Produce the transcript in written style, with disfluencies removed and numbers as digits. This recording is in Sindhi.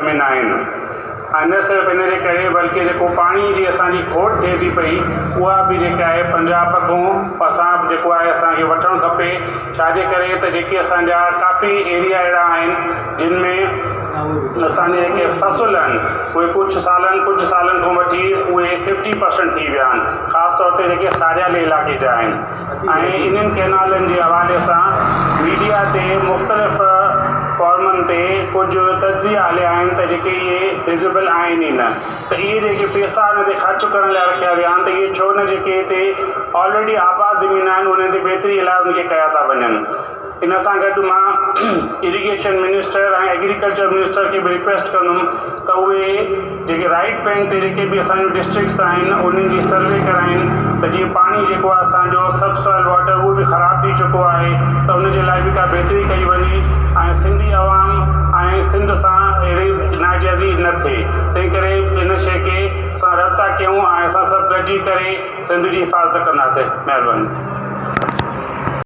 ۾ ناهن ۽ نه صرف ان جي ڪري بلڪه جيڪو پاڻي جي اسان جي کوٽ ٿئي ٿي پئي اها به جيڪا آهي پنجاب کان اسان جيڪو آهي اسان کي وٺڻ کپي، ڇا جي ڪري ته جيڪي اسان جا ڪافي ايريا اهڙا آهن جن ۾ اسان جي جيڪي فصل آهن اهي ڪجهه سالن ڪجهه سالن کان وٺي اهي ففٽي پرسنٽ ٿي ويا آهن، خاص طور تي جيڪي ساريالي علائقي جا آهن. ۽ انهن ڪئنالن جي حوالي سان ميڊيا تي مختلف فورمن تي ڪجهه تجزيا هليا آهن ته جيڪي اهي فزيبل آهن ئي نه ته اهي جيڪي پيسا ان تي خرچ ڪرڻ لاء رکيا ويا آهن ته اهي ڇو نه جيڪي هتي آلريڊي آباد زمين آهن انهن تي بهتري لاء ان کي ڪيا ٿا وڃن. ان سان گڏ مان اريگيشن منسٽر ۽ ايگريڪلچر منسٽر کي به ريڪويسٽ ڪندم ته اهي جيڪي رائيٽ بينڪ تي جيڪي به اسان جون ڊسٽرڪٽس آهن انهن جي سروي ڪرائين ته جيئن پاڻي جيڪو آهي اسان جو سب سوائل واٽر اهو به خراب ٿي چڪو آهي ته ان جي لاء به ڪا بهتري ڪئي وڃي ۽ سنڌي عوام ۽ سنڌ سان اهڙي ناجائزي نه ٿئي تنهن ڪري ان شئي کي اسان رد ٿا ڪيون ۽ اسان سڀ گڏجي ڪري سنڌ جي حفاظت ڪنداسين. مهرباني.